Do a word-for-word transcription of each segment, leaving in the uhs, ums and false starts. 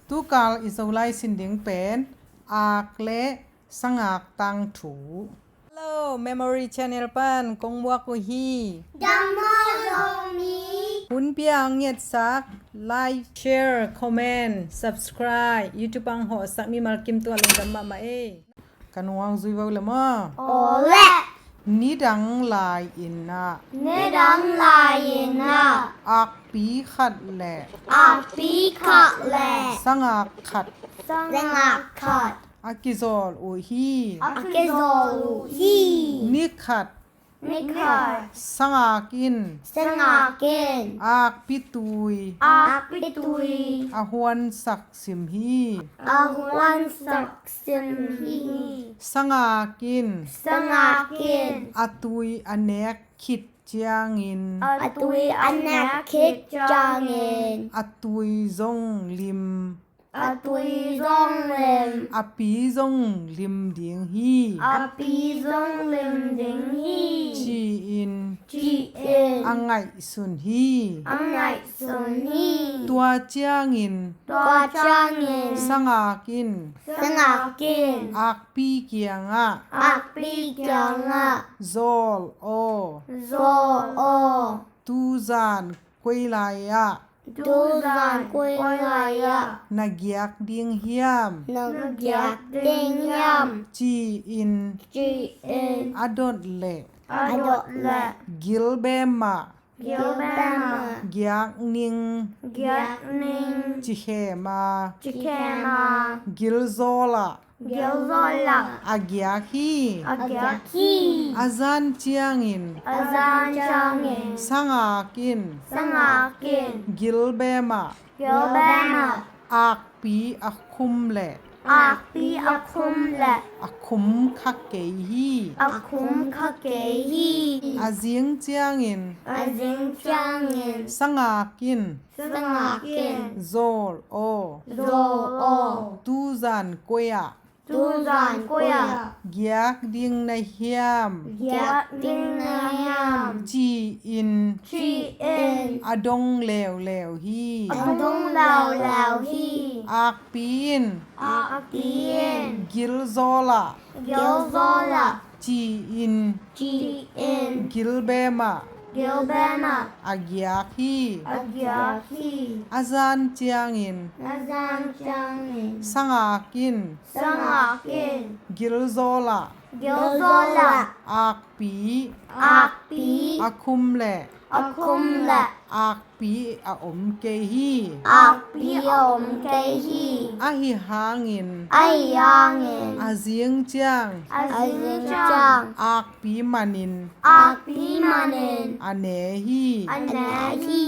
Tukal i Zolai sin ding pen ak le sangak tangthu. Hello, Memory Channel pan kong muak uh hi. Dammaw Zomi. Hun pia ang ngetsak, like, share, comment, subscribe, YouTube ang hawhsak mimal kim tua lungdam mahmah ei. Ka nung ang zui vo le maw. Aw le. Nidang lai-in ah. Nidang lai-in ah. Akpi khat le. Akpi khat le. Sangak khat. Sangak khat. A kizawl uh hi. A kizawl uh hi. Ni khat. Ni khat. Sangak in. Sangak in. Akpi tui. Akpi tui. A huansak sim hi. A huansak sim hi. Sangak in. Sangak in. A tui a nek khit ciangin. A tui a nek khit ciangin. A tui zong lim. A tui zong lim. A pi zong lim ding hi. A pi zong lim ding hi. Ci-in. Ci-in. A ngaihsun hi. A ngaihsun hi. Tua ciangin. Tua ciangin. Sangak in. Sangak in. Akpi kiangah. Akpi kiangah. Zawl aw. Zawl aw. Tuzan koi lai-ah. Tuzan koi lai-ah. Na giak ding hiam. Na giak ding hiam. Ci-in. Ci-in. A dot leh. A dot leh. Gilbe mah. Gilbe mah. Giak ning. Giak ning. Ci khem a. Ci khem a. Gilzawl ah. Gilzawl ah. A giak hi. A giak hi. A zan ciangin. A zan ciangin. Sangak in. Sangak in. Gilbe mah. Gilbe mah. Akpi a khum leh. Akpi a khum leh. A khum kha kei hi. A khum kha kei hi. A zing ciangin. A zing ciangin. Sangak in. Sangak in. Zawl aw. Zawl aw. Tuzan koi ah. Tuzan koi ah. Giak ding na hiam. Giak ding na hiam. Ci-in. Ci-in. A dong leuleu hi. A dong leuleu hi. Akpi in. Akpi in. Gilzawl ah. Gilzawl ah. Ci-in. Ci-in. Gilbe mah. Gilbe mah. A giak hi. A giak hi. A zan ciangin. A zan ciangin. Sangak in. Sangak in. Gilzawl ah. Gilzawl ah. Akpi. Akpi. A khum leh. A khum leh. Akpi a om kei hi. Akpi a om kei hi. Ahi hangin. Ahi hangin. A zing ciang. A zing ciang. Akpi manin. Akpi manin. A ne hi. A ne hi.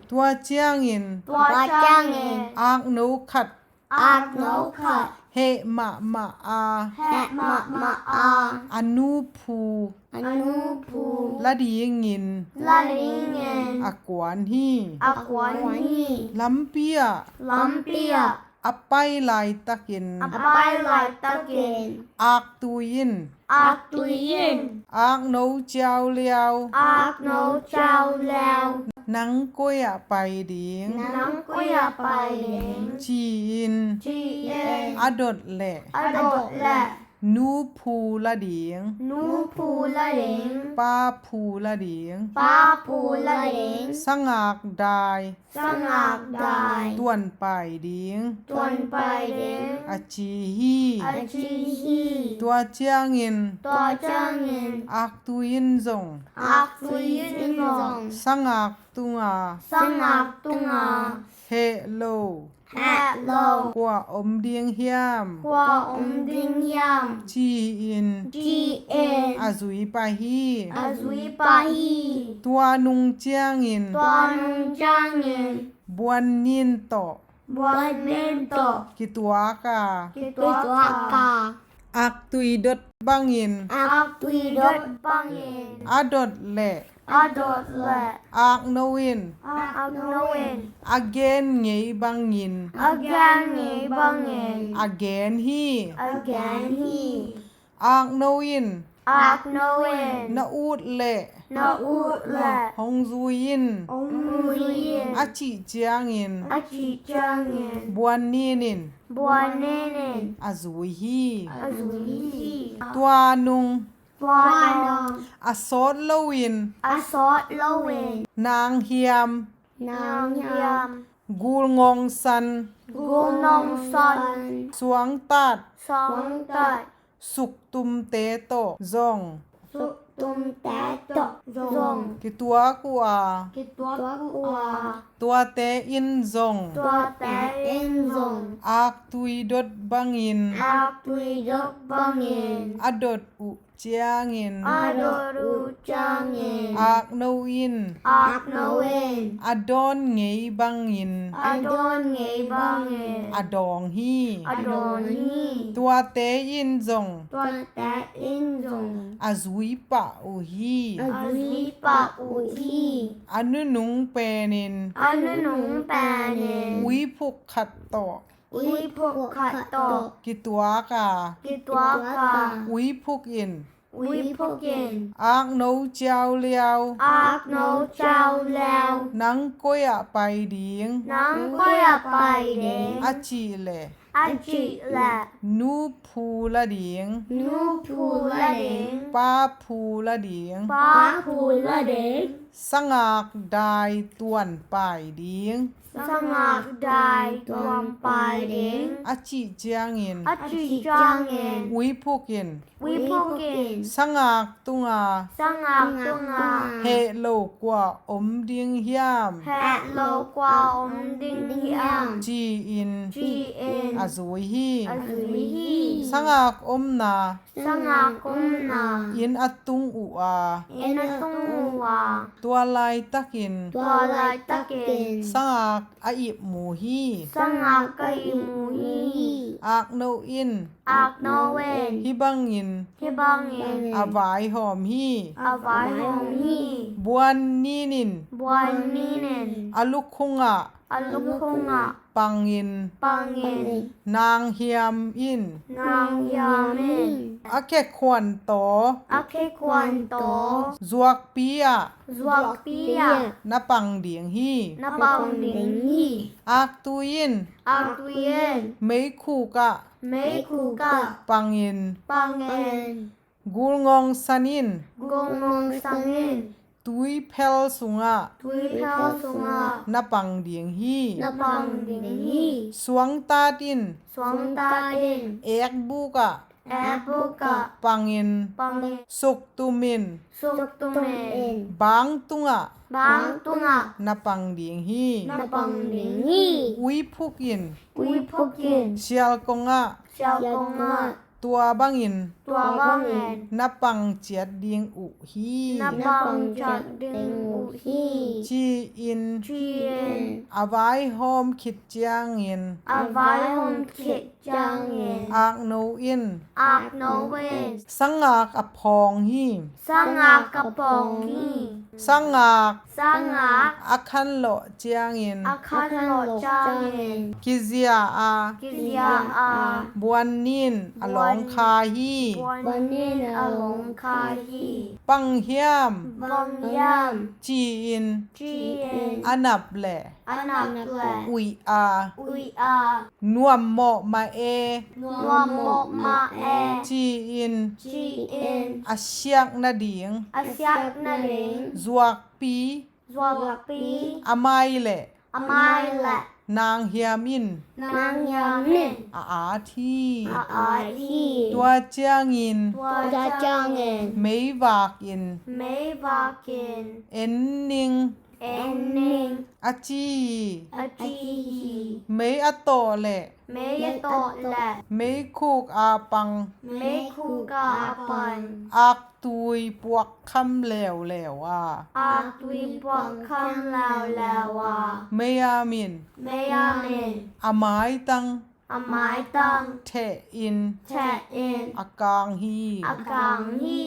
Tua ciangin. Tua ciangin. Akno khat. Akno khat. Heh mahmah a. Heh mahmah a. A nu phu. A nu phu. La dingin. La dingin. A kuan hi. A kuan hi. Lampi ah. Lampi ah. A pai laitakin. A pai laitakin. Aktui in. Aktui in. Akno ciau liau. Akno ciau liau. Nang koi ah pai ding. Nang koi ah pai ding. Ci-in. Ci-in. A dot leh. A dot leh. Nu phu la ding. Nu phu la ding. Pa phu la ding. Pa phu la ding. Sangak dai. Sangak dai. Tuan pai ding. Tuan pai ding. A ci hi. A ci hi. Tua ciangin. Tua ciangin. Aktui in zong. Aktui in zong. Sangak tunga. Sangak tunga. Heh lo. Heh lo. Kua om ding hiam. Kua om ding hiam. Ci-in. Ci-in. A zui pah hi. A zui pah hi. Tua nung ciangin. Tua nung ciangin. Buan nin tawh. Buan nin tawh. Kituak a. Kituak a. Aktui dot bangin. Aktui dot bangin. A dot leh. A dot leh. Akno in. Akno in. A gen ngei bangin. A gen ngei bangin. A gen hi. A gen hi. Akno in. Ak no in. Na ut leh. Na ut leh. Hong zui in. Hong zui in. A cih ciangin. A cih ciangin. Buan nin in. Buan nin in. A zui hi. A zui hi. Tua nung. Tua nung. A sawt loin. A sawt loin. Nanghiam. Nanghiam. Gulngongsan. Gulngongsan. Suangtat. Suangtat. Suktumte tawh zong. Suktumte tawh zong. Kituak uh a. Kituak uh a. Tuate in zong. Tuate in zong. Aktui dot bangin. Aktui dot bangin. A dot uh ciangin. A dot uh ciangin. Ak no in. Ak no in. A dawn ngei bangin. A dawn ngei bangin. A dawng hi. A dawng hi. Tuate in zong. Tuate in zong. A zui pah uh hi. A zui pah uh hi. A nunung penin. A nunung penin. Uiphuk khat tawh. Uiphuk khat tawh. Kituak a. Kituak a. Uiphuk in. Uiphuk in. Ak no ciau liau. Ak no ciau liau. Nang koi ah pai ding. Nang koi ah pai ding. A cih leh. A cih leh. Nu phu la ding. Nu phu la ding. Pa phu la ding. Pa phu la ding. Sangak dai tuan pai ding. Sangak dai tuan pai ding. A cih ciangin. A cih ciangin. Uiphuk in. Uiphuk in. Sangak tunga. Sangak tunga. Heh lo kua om ding hiam. Heh lo kua om ding hiam. Ci-in. Ci-in. A zui hi. A zui hi. Sangak omna. Sangak omna. Inn a tung uh a. Inn a tung uh a. Tua laitakin. Tua laitakin. Sangak a ip mu hi. Sangak a ip mu hi. Ak no in. Ak no in. Hih bangin. Hih bangin. A vaihawm hi. A vaihawm hi. Buan nin in. Buan nin in. A lukhung ah. A lukhung ah. Pangin. Pangin. Nanghiam in. Nanghiam in. A khekhuan taw. A khekhuan taw. Zuakpi ah. Zuakpi ah. Na pang ding hi. Na pang ding hi. Aktui in. Aktui in. Meikhuk ah. Meikhuk ah. Pangin. Pangin. Gulngongsan in. Gulngongsan in. Tuiphel sungah. Tuiphel sungah. Na pang ding hi. Na pang ding hi. Suangtat in. Suangtat in. Ekbuk ah. Ekbuk ah. Pangin. Pangin. Suktum in. Suktum in. Bang tungah. Bang tungah. Na pang ding hi. Na pang ding hi. Uiphuk in. Uiphuk in. Sialkong ah. Sialkong ah. Tua bangin. Tua bangin. Na pang ciat ding uh hi. Na pang ciat ding uh hi. Ci-in. Ci-in. A vaihawm khit ciangin. A vaihawm khit ciangin. Ak no in. Ak no in. Sangak a phawng hi. Sangak a phawng hi. Sangak. Sangak. A khanlawh ciangin. A khanlawh ciangin. Kizia a. Kizia a. Buan nin a lawng kha hi. Buan nin a lawng kha hi. Pang hiam. Pang hiam. Ci-in. Ci-in. A nap leh. A nap leh. Uih a. Uih a. Nuam mawh mah e. Nuam mawh mah e. Ci-in. Ci-in. A siak nading. A siak nading. Zuakpi. Zuakpi. A mai leh. A mai leh. Nanghiam in. Nanghiam in. A at hi. A at hi. Tua ciangin. Tua ciangin. Meivak in. Meivak in. En ning. En ning. A ci hi. A ci hi. Mei a tawh leh. Mei a tawh leh. Meikhuk a pang. Meikhuk a pang. Aktui puakkham leuleu a. Aktui puakkham leuleu a. Mei a min. Mei a min. A maitang. A maitang. Theh in. Theh in. A kang hi. A kang hi.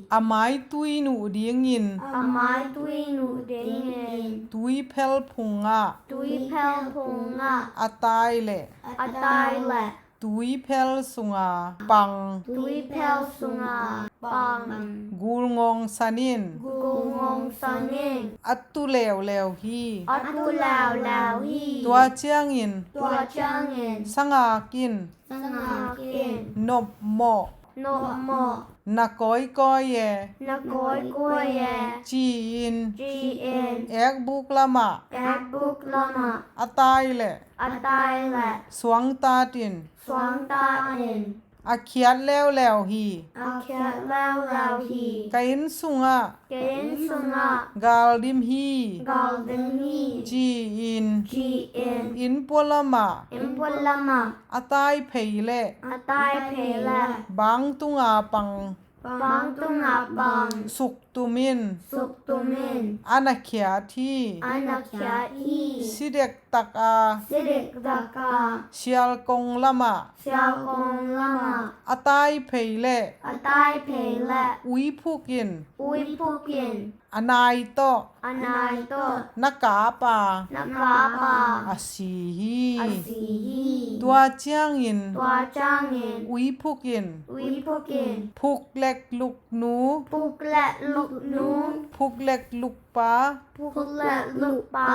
A maitui nuh dingin. A maitui nuh dingin. Tuiphel phungah. Tuiphel phungah. A tai leh. A tai leh. Tuiphel sunga pang. Tuiphel sunga pang. Gulngawngsan in. Gulngawngsan in. A tu leuleu hi. A tu leuleu hi. Tua ciangin. Tua ciangin. Sangak in. Sangak in. Nopmawh. Nopmawh. Na kawikawi e. Na kawikawi e. Ci-in. Ci-in. Ekbuk lamah. Ekbuk lamah. A tai leh. A tai leh. Suangtat in. Suangtat in. A khiat leuleu hi. A khiat leuleu hi. Ka inn sungah. Ka inn sungah. Gal dim hi. Gal dim hi. Ci-in. Ci-in. Inn pualamah. Inn pualamah. A tai phei leh. A tai phei leh. Bang tunga pang. Bang tunga pang. Suktum in. Suktum in. A na khiat hi. A na khiat hi. Si dektak a. Si dektak a. Sialkong lamah. Sialkong lamah. A tai phei leh. A tai phei leh. Uiphuk in. Uiphuk in. A nai tawh. A nai tawh. Na kap a. Na kap a. A si hi. A si hi. Tua ciangin. Tua ciangin. Uiphuk in. Uiphuk in. Phuklek luknu. Phuklek luknu. Phuklek lukpa. Phuklek lukpa.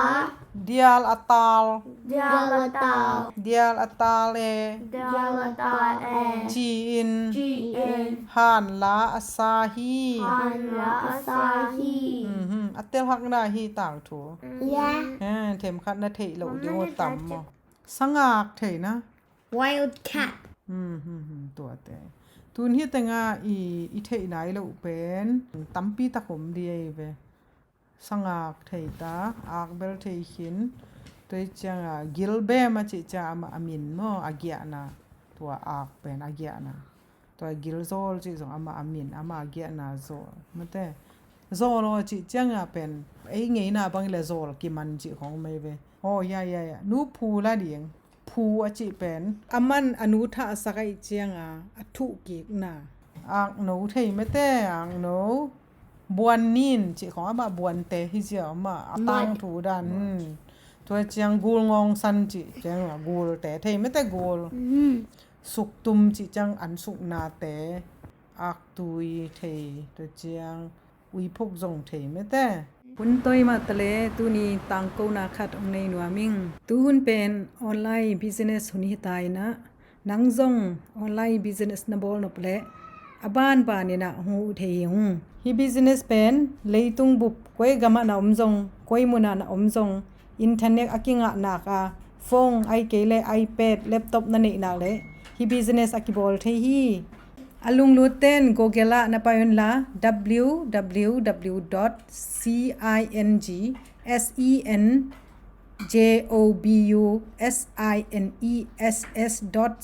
Dial a tal. Dial a tal. Dial a tal e. Dial a tal e. Ci-in. Ci-in. Hanla a sa hi. Hanla a sa hi. Mhm. A telhakna hi tangthu. Ya. Eh, themkhat na theih loh ding uh tam maw? Sangak theihna. Wildcat. Mhm, tuate. Tun hi tenga i, i theih nai loh pen tampi tak om di ei ve. Sangak thei ta, ak bel thei khin. Tua cianga gilbem a cih ciang amah a min maw, a giahna. Tua ak pen a giahna. Tua gilzawl cih zong amah a min, amah a giahna zawl. Mate. Zawl aw cih cianga pen ei ngeina bang le zawl kiman cih khong mei ve. Aw, ya, ya, ya. Nu phu la ding. Phu a cih pen a man a nu thah a sak ahih cianga a thuh kikna. Akno thei mete, akno. Buan nin cih khong amah buante hi zia amah a tangthu dan. Hmm. Tua ciang gul ngawngsan cih ciang a gulte thei mete gul. Hmm. Suktum cih ciang an suknate. Aktui thei tua ciang. Uiphuk zong thei mete. Hun tawi mah ta le tuni tangkona khat hong nei nuam ing. Tuhun pen online business hun hi ta inah nang zong online business na bawl nop leh a banban inah hong uh thei hi ung. Hih business pen leitung bup koi gamah na om zong koi munah na om zong internet a kingah nak a phone ai kei le iPad, laptop na neih nak le hih business a kibawl thei hi. A lunglut ten Google ah na pai unla W W W dot C I N G S E N J O B U S I N E S S dot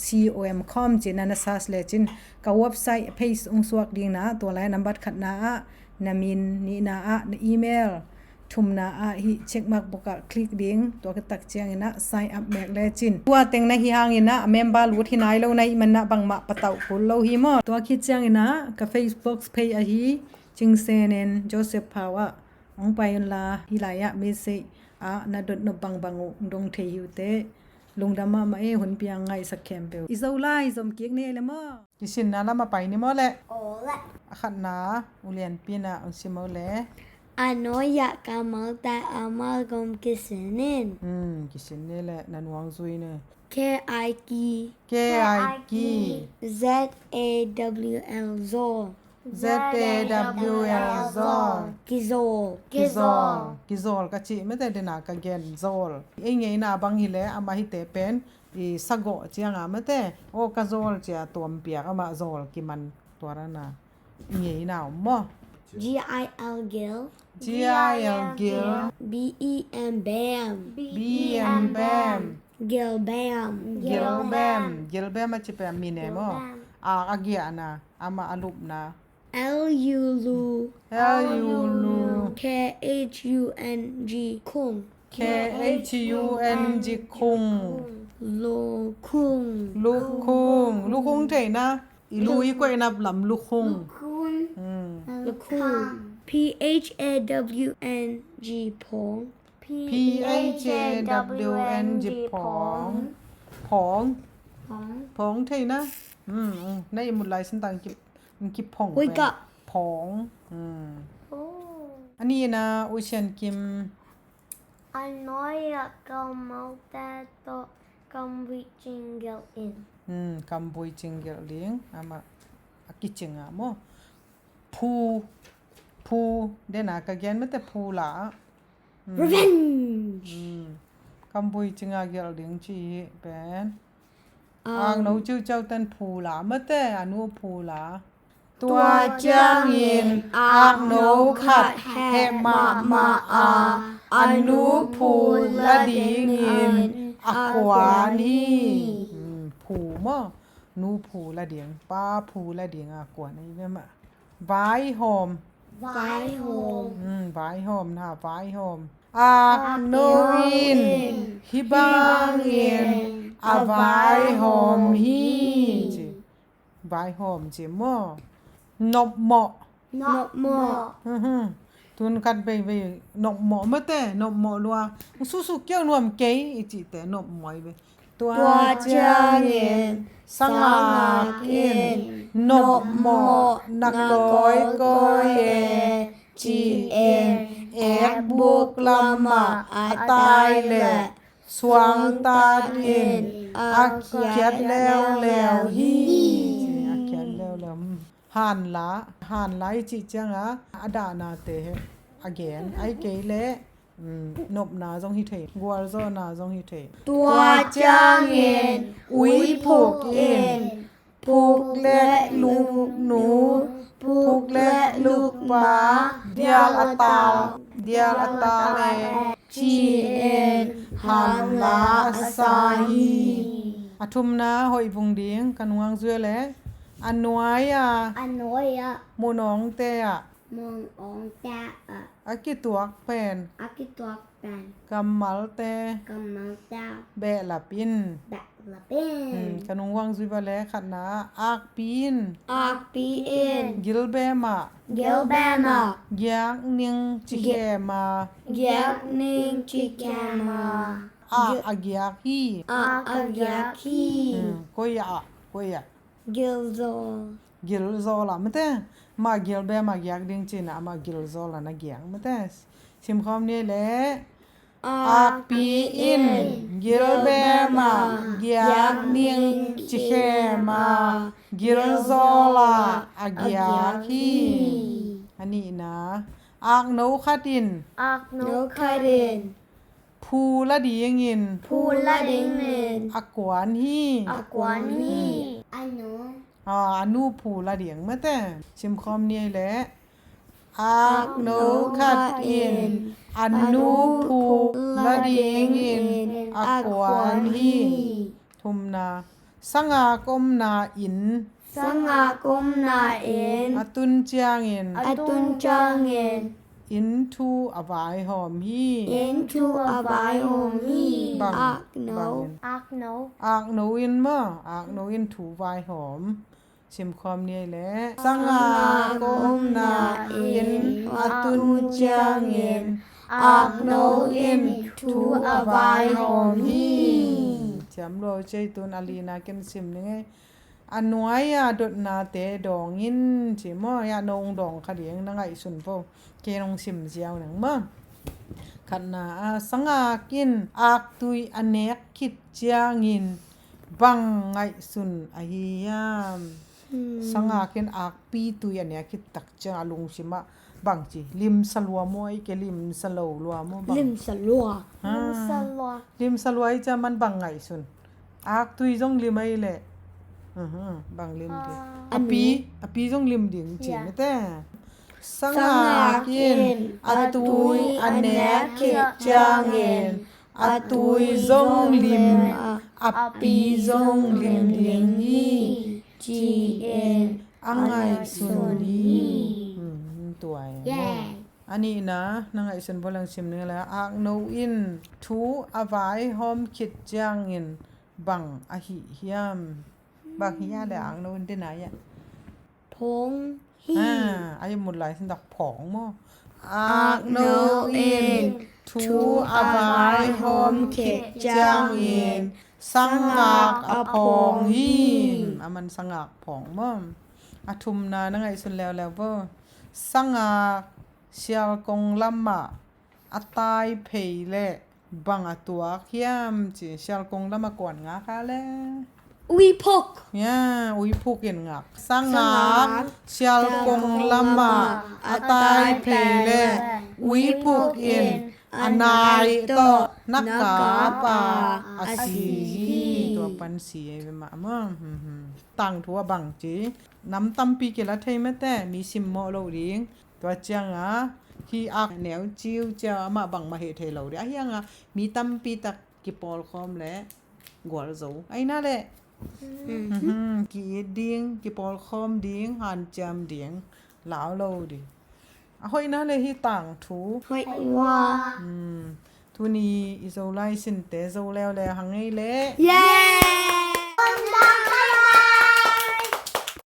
com ci-in na na search lecin ka website page hong suak ding na tua lai nambat khatna ah na min, nihna ah na email, thumna ah hih check mark bawk ah click ding, tua khit tak ciangin ah sign up mek lecin. Tua teng na hi hangin ah a member lut hi nai lo na hih manin ah bangmah patauh kul lo hi maw. Tua khit ciangin ah ka Facebook page ahi Cing Senen Joseph Phau ah hong pai unla hih lai ah message ah na dot nop bangbang uh hong dong thei hi uh teh. Lungdam mahmah e, hun piang ngaihsak khempeuh. I Zolai zom kik ni ei le maw? Kisinna lam a pai ni maw le? Aw le. A khatna ulianpi na hong sim o le. A nawi ah ka malte a malgom kisin in. Hmm, kisin ni le na nuang zui ni. K I K. K I K. Z A W L, zawl. Z A W L, zawl. Kizawl. Kizawl. Kizawl ka cih mete dena ka gen zawl. Ei ngeina bang hi le amah hite pen i sagawh cianga mete. Aw ka zawl cia tuampiak amah zawl kiman tua rana. I ngeina om maw? G I L, gil. G I L, gil. B E M, bem. B E M, bem. Gil bem. Gil bem. Gil bem a ci pen min e maw? Gil bem. A, a giahna, amah a lupna. L U, lu. L U, lu. K H U N G, khung. K H U N G, khung. Lukhung. Lukhung. Lukhung theihna. I lu i koihna lam lukhung. Lukhung. Hmm. Lukhung. P H A W N G, phawng. P H A W N G, phawng. Phawng. Phong. Phong thei na. Hmm, hmm. Na ihmut lai sin tang ki, kiphong. Hui pen ka. Phong. Hmm. Oh. A nihna, U Sian Kim. A nuai-ah kammalte tawh kamvui cinggelh in. Hmm, kamvui cinggelh ding. Amah a kicing ah maw. Phu, phu, dena ka gen mate phu la. Hmm. Revenge. Hmm. Kamvui cinga gelh ding ci hi pen. Ah. Akno ciuciau ten phu la mate, a nu phu la. Tua ciangin akno khat heh mahmah a, a nu phu la dingin a kuan hi. Hmm, phu maw? Nu phu la ding, pa phu la ding a kuan ahi ve mah. Vaihawm. Vaihawm. Hmm, vaihawm na, vaihawm. Akno in hih bangin a vaihawm hi. Ci. Vaihawm ci maw. Nopmawh. Nopmawh. Mhm. Tun khat veivei nopmawh mate, nopmawh lua. Susuk keu nuam kei i cihte nopmawh hi ve. Tua ciangin sangak in nopmawh na kawikawi e ci-in ekbuk lamah a tai leh suangtat in a khiat leuleu hi. A khiat leuleu. Hanla, hanla i cih cianga a dahnate a gen, ahih kei leh, mm, nopna zong hi thei, gualzawhna zong hi thei. Tua ciangin uiphuk in, phuk le luknu, phuk le lukpa, dial a tal, dial a tal e, ci-in hanla a sa hi. A thumna hoih vung ding, ka nungak zui leh. A nuai-a. A nuai-a. Mun awngte ah. Mun awngte ah. A kituak pen. A kituak pen. Kammalte. Kammalte. Behlap in. Behlap in. Hmm, ka nungak zui va leh khatna ah. Akpi in. Akpi in. Gilbem ah. Gilbem ah. Giak ning ci khem a. Giak ning ci khem a. A, a giak hi. A, a giak hi. Hmm, koi ah, koi ah. Gilzawl. Gilzawl ah mate. Mah gilbem ah giak ding cihna, mah gilzawl ah na giak mate. Simkhawm ni leh. Akpi in gilbem ah giak ning ci khem a, gilzawl ah a giak hi. A nihna. Akno khat in. Akno khat in. Phu la dingin. Phu la dingin. A kuan hi. A kuan hi. A nu. A, a nu phu la ding mate. Simkhawm ni leh. Akno khat in a nu phu la dingin a kuan hi. Thumna. Sangak omna inn. Sangak omna inn. A tun ciangin. A tun ciangin. Inn thu a vaihawm hi. Inn thu a vaihawm hi. Bang, akno. Bang in. Akno. Akno in maw. Akno in thu vaihawm. Simkhawm ni leh. Sangak omna inn a tun ciangin. Akno in thu a vaihawm hi. Ciam lo cei tun a lina ken sim ning ei. A nuai-a dotnate dawng in ci maw, a nong dawng kha ding na ngaihsun vo. Kei nong sim ziau ning maw. Khatna ah, sangak in aktui a nek khit ciangin bang ngaihsun ahi hiam? Hmm. Sangak in akpi tui a nek khit tak ciang a lungsim ah bang ci, limsa lua maw, ei ke limsa lo lua maw bang? Limsa lua. Ha. Limsa lua. Limsa lua i ciang man bang ngaihsun? Aktui zong lim ei leh. Aha, bang lim ding. Ah. A pi, a pi zong lim ding ci mate. Sangak in a tui a nek khit ciangin a tui zong lim, a pi zong lim ding hi ci-in a ngaihsun hi. Hmm, tua e. Yeah. A nihna, na ngaihsun vo leng sim ning leh, akno in thu a vaihawm khit ciangin bang ahi hiam? Bang hi a leh akno in dena hi a. Phong hi. Ah, a ihmut lai sin tak phong maw. Akno in thu a vaihawm khit ciangin Sangak a phawng hi. A man sangak phawng maw. A thumna na ngaihsun leuleu vo. Sangak sialkong lamah a tai phei leh bang a tuak hiam ci. Sialkong lamah kuan ngak a le? Uiphuk. Ya, uiphuk in ngak. Sangak sialkong lamah a tai phei leh uiphuk in a nai tawh na kap a a si hi. Tua pan si ei ve mah maw. Tangthu a bang ci. Nam tampi kila thei mate, mi simmawh lo ding. Tua cianga hih ak neu ciu ciau amah bangmah heh thei lo ding. A hianga mi tampi tak kipawlkhawm leh gualzo. Aina leh ki-it ding, kipawlkhawm ding, hanciam ding, lau lo ding. A hoihna leh hih tangthu. Hoih ua. Tuni i Zolai sinte zo leuleu hang ei leh.